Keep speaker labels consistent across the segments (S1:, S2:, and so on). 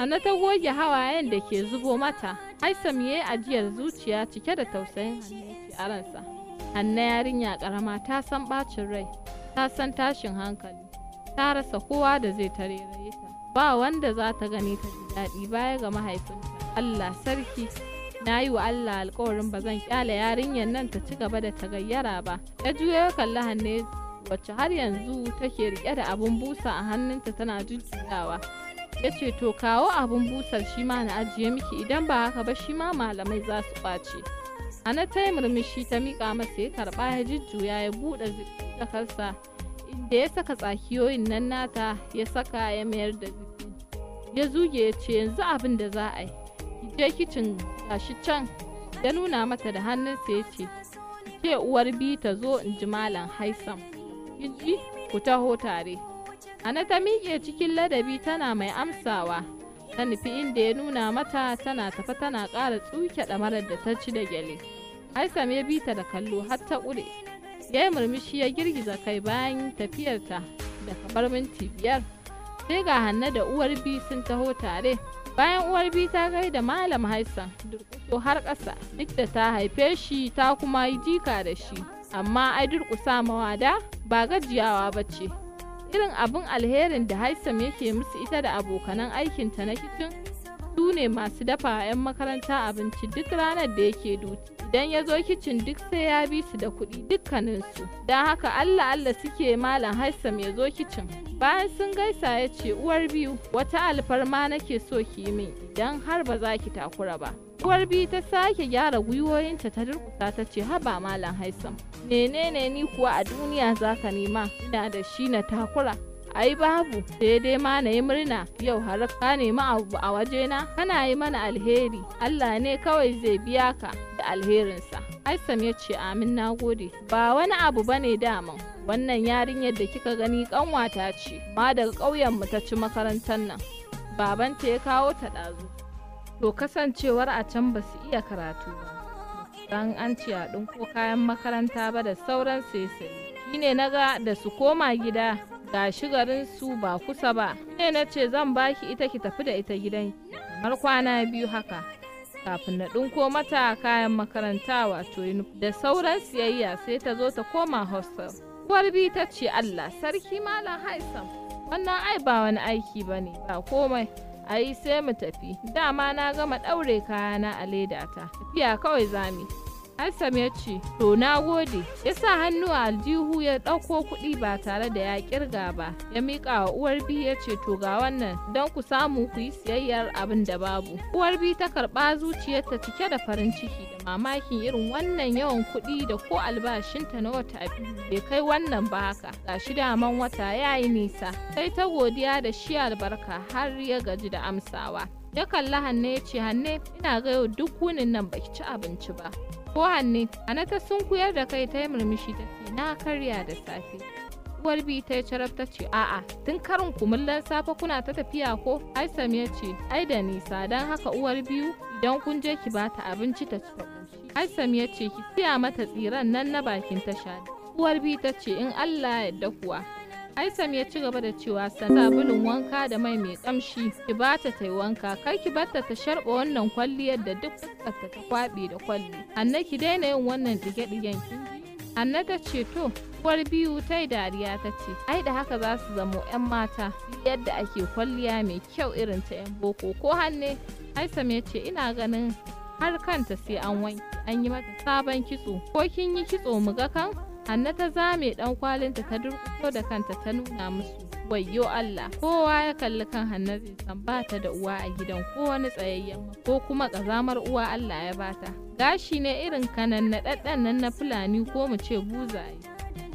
S1: Hanna ta goge hawayen da ke zubo mata. Haisam ya yi ajiyar zuciya cike da tausayin Hanna yake a ransa. Hanna yarinya karama ta san bacin rai, ta san tashin hankali, ta rasa kowa da zai tareraye ta. Ba wanda za ta gani ta ji daɗi baya ga mahaifinta. Allah sarki, na yi wa Allah alkawarin ba zan kyale yarinyar nan ta ci gaba da tagayyara ba. Ya juyo ya kalli Hanne wacce har yanzu take rike da abun busa a hannunta tana jujjuyawa. Ya ce to kawo abun busar shi ma na ajiye miki, idan ba haka ba shi ma malamai za su kwace. Hanna ta yi murmushi ta miƙa masa, ya karɓa ya jujjuya ya buɗe jakarsa inda ya saka tsakiyoyin nan nata, ya saka ya mayar da zifi. Ya zuge ya ce yanzu abin da za a yi, ki je kicin gashi can, ya nuna mata da hannunsa ya ce ce uwar bi ta zo in ji Malam Haisam. Kin ji, ku taho tare. Hanna ta miƙe cikin ladabi tana mai amsawa. Ta nufi inda ya nuna mata, tana tafa tana ƙara tsuke ɗamarar da ta ci da gyale. Haisam ya bi ta da kallo har ta ƙure. Ya yi murmushi ya girgiza kai. Bayan tafiyarta da kamar minti 5, sai ga Hanna da uwar bi sun taho tare. Bayan uwar bi ta gaida Malam Haisam, durƙuso har ƙasa, duk da ta haife shi ta kuma yi jika da shi. Amma ai durƙusa mawada ba gajiyawa ba ce. Irin abin alherin da Haisam yake musu ita da abokanan aikinta na kicin, su ne masu dafa 'yan makaranta abinci duk ranar da yake duti. Idan ya zo kicin duk sai ya bi su da kuɗi dukkaninsu. Don haka Allah Allah suke Malam Haisam ya zo kicin. Bayan sun gaisa ya ce uwar biyu, wata alfarma nake so ki yi min idan har ba za ki takura ba. Uwar biyu ta sake gyara gwiwoyinta ta durkusa ta ce haba Malam Haisam, menene ni kuwa a duniya za ka nema ina da shi na takura? Ai babu, sai dai ma na yi murna yau har ka nemi abu a wajena, kana yi mana alheri, Allah ne kawai zai biya ka da alherinsa. Haisam ya ce amin, na gode. Ba wani abu bane daman, wannan yarinyar da kika gani kanwata ce, ma daga ƙauyen mu ta ci makarantar nan, babanta ya kawo ta ɗazu. To kasancewar a can ba su iya karatu ba, dan an ce a ɗinko kayan makaranta ba da sauran saisaye, shine naga da su koma gida, ga shi garin su ba kusa ba, shine na ce zan baki ita ki tafi da ita gidan kamar kwana 2 haka kafin na ɗinko mata kayan makaranta, wato da sauran siyayya, sai ta zo ta koma hostel. Uwar bi ta ce Allah sarki Malam Haisam, wannan ai ba wani aiki ba ne, ba komai, ai sai mu tafi, dama na gama ɗaure kayana a ledata, tafiya kawai zami. Haisam ya ce to na gode. Ya sa hannu a aljihu ya ɗauko kuɗi ba tare da ya kirga ba, ya miƙa wa uwar bi ya ce to ga wannan don ku samu ku yi siyayyar abin da babu. Uwar bi ta karɓa zuciyarta cike da farin ciki da mamakin irin wannan yawan kuɗi da ko albashinta na wata 2 bai kai wannan ba haka, ga shi daman wata ya yi nisa. Sai ta godiya da shi albarka har ya gaji da amsawa. Ya kalli Hanne ya ce Hanne, ina ga yau duk wunin nan baki ci abinci ba. Ko Hanne? Hanne ta sunkuyar da kai ta yi murmushi ta ce na karya da safe. Uwar bi ta yi carab ta ce a'a, tun karin kumallon safe kuna ta tafiya ko? Haisam ya ce ai da nisa, don haka uwar biyu idan kun je ki bata abinci ta ci ta ƙoshi. Haisam ya ce ki siya mata tsiran nan na bakin tasha. Uwar bi ta ce in Allah ya yarda kuwa. Haisam ya ci gaba da cewa sabulun wanka da mai mai kamshi ki bata ta yi wanka, kar ki barta ta sharɓa wannan kwalliyar da duk fuskarta ta kwaɓe da kwalli. Hanna ki daina yin wannan ɗige-ɗigen kin ji? Hanna ta ce to. Uwar biyu ta yi dariya ta ce ai da haka za su zamo 'yan mata yadda ake kwalliya mai kyau irin ta 'yan boko ko Hanne? Haisam ya ce ina ganin har kanta sai an wanke an yi mata sabon kitso, ko kin yi kitso mu ga kan? Hanna ta zame dan kwalinta ta durƙuso da kanta ta nuna musu. Wayyo Allah, kowa ya kalli kan Hanna zai san bata da uwa a gidan ko wani tsayayyen ko kuma ƙazamar uwa Allah ya bata. Gashi ne irin kanan naɗaɗɗen nan na Fulani ko mu ce buzaye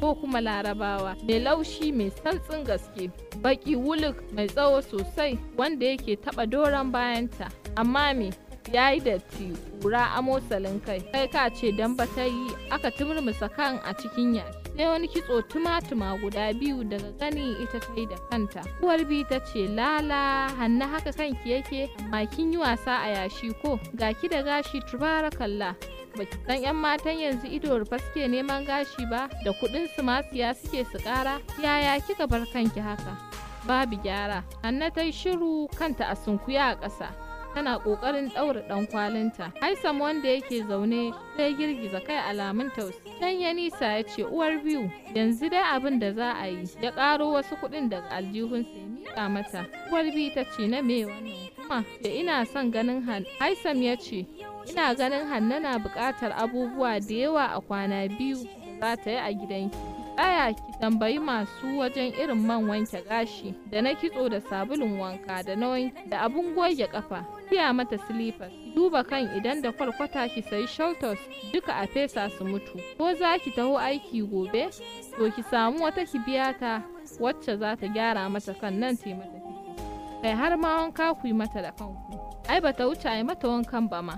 S1: ko kuma Larabawa, mai laushi mai santsin gaske, baki wuluk mai tsawo sosai wanda yake taɓa doron bayanta. Amma me ya yi datti, kura amosalin kai, kai ka ce dan ba ta yi aka tumurmusa kan a cikin yashi. Sai wani kitso tumatuma guda 2 daga gani ita ta yi da kanta. Uwar bi ta ce lala Hanna haka kanki yake, amma kin yi wasa a yashi ko, ga ki da gashi tubarakallah. Baki san 'yan matan yanzu ido rufe suke neman gashi ba, da kuɗin su ma siya suke su ƙara, yaya kika bar kanki haka? Babu gyara. Hanna ta yi shiru kanta a sunkuya a ƙasa. Tana ƙoƙarin ɗaura ɗan kwalinta. Haisam wanda yake zaune sai girgiza kai alamun tausayi. Can ya nisa ya ce, "Uwar biyu, yanzu dai abin da za a yi." Ya ƙaro wasu kuɗin daga aljihunsa ya miƙa mata. Uwar biyu ta ce, "Na me wannan kuma?" Ce, "Ina son ganin Han." Haisam ya ce, "Ina ganin Hanna na buƙatar abubuwa da yawa a kwana 2 da za ta yi a gidanki. Tsaya ki tambayi masu wajen irin man wanke gashi da na kitso da sabulun wanka da na wanki da abun goge kafa. Siya mata silifas, ki duba kan idan da kwarkwata ki sayi shelters duka a fesa su mutu. Ko za ki taho aiki gobe, to ki samu wata ki biya ta wacce za ta gyara mata kan nan ta mata kitso. Kai har ma wanka ku yi mata da kanku. Ai bata wuce a yi mata wankan ba ma."